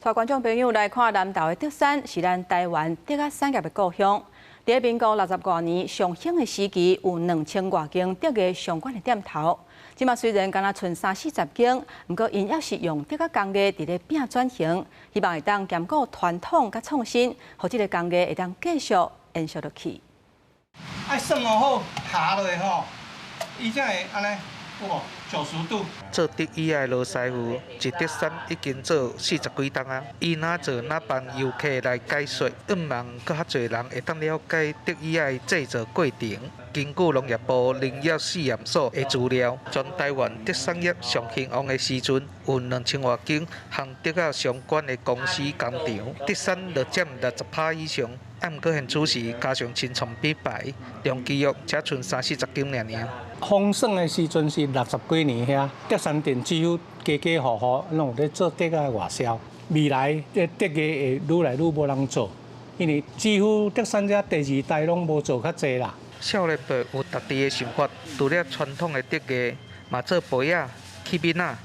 帶觀眾朋友來看南投的竹山，是咱台灣竹仔產業的故鄉。佇民國六十外年上興的時期，有兩千外間竹藝相關的店頭。這馬雖然干焦賰三四十間，毋過𪜶猶是用竹仔工藝佇咧拼轉型，希望會當兼顧傳統佮創新，予這个工藝會當繼續延續落去。愛算好下落吼，伊才會按呢，有無90度。做竹椅仔的羅師傅，佇竹山已經做四十幾冬啊。伊哪做哪幫遊客來解說，向望閣較濟人會當了解竹椅仔的製作過程。根據農業部林業試驗所的資料，全台灣竹產業上興旺的時陣，有兩千外間和竹仔相關的公司工廠，竹山就佔60%以上。啊，毋過現此時加上新創品牌，長期約才賰三四十間爾爾。風盛的時陣是六十幾年遐，竹山鎮幾乎家家戶戶攏有咧做竹仔的外銷。未來這竹藝會愈來愈無人做，因為幾乎竹山這第二代攏無做較濟啦。少年輩有家己的想法，除了傳統的竹藝，嘛做杯仔、器皿仔、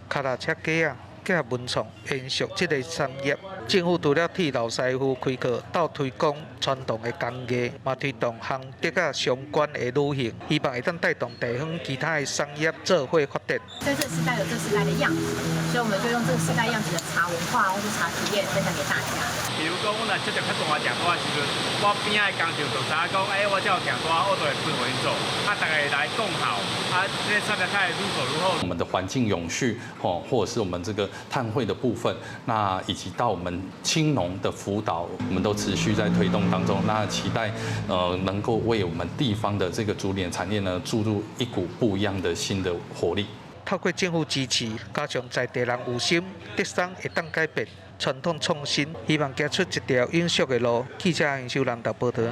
跤踏車架仔。結合文創，延續這個產業。政府除了替老師傅開課，鬥推廣傳統的工藝，嘛推動和竹仔相關的旅行，希望會當帶動地方其他的產業做伙發展。在這個時代有這個時代的樣子，所以我們就用這個時代樣子的茶文化或是茶體驗分享給大家。比如講，阮若接著較大訂單的時陣，我邊仔的工廠就知影講，欸，我這有訂單，我就會分予𪜶做，啊，大家來共好，啊，這個產業才會愈做愈好。我們的環境永續，吼，或者是我們這個碳匯的部分，那以及到我們青農的輔導，我們都持續在推動當中。那期待能夠為我們地方的這個竹林產業呢，注入一股不一樣的新的活力。透過政府支持，加上在地人有心，竹山會當改變傳統創新，希望行出一條永續的路。記者楊秀蘭報導。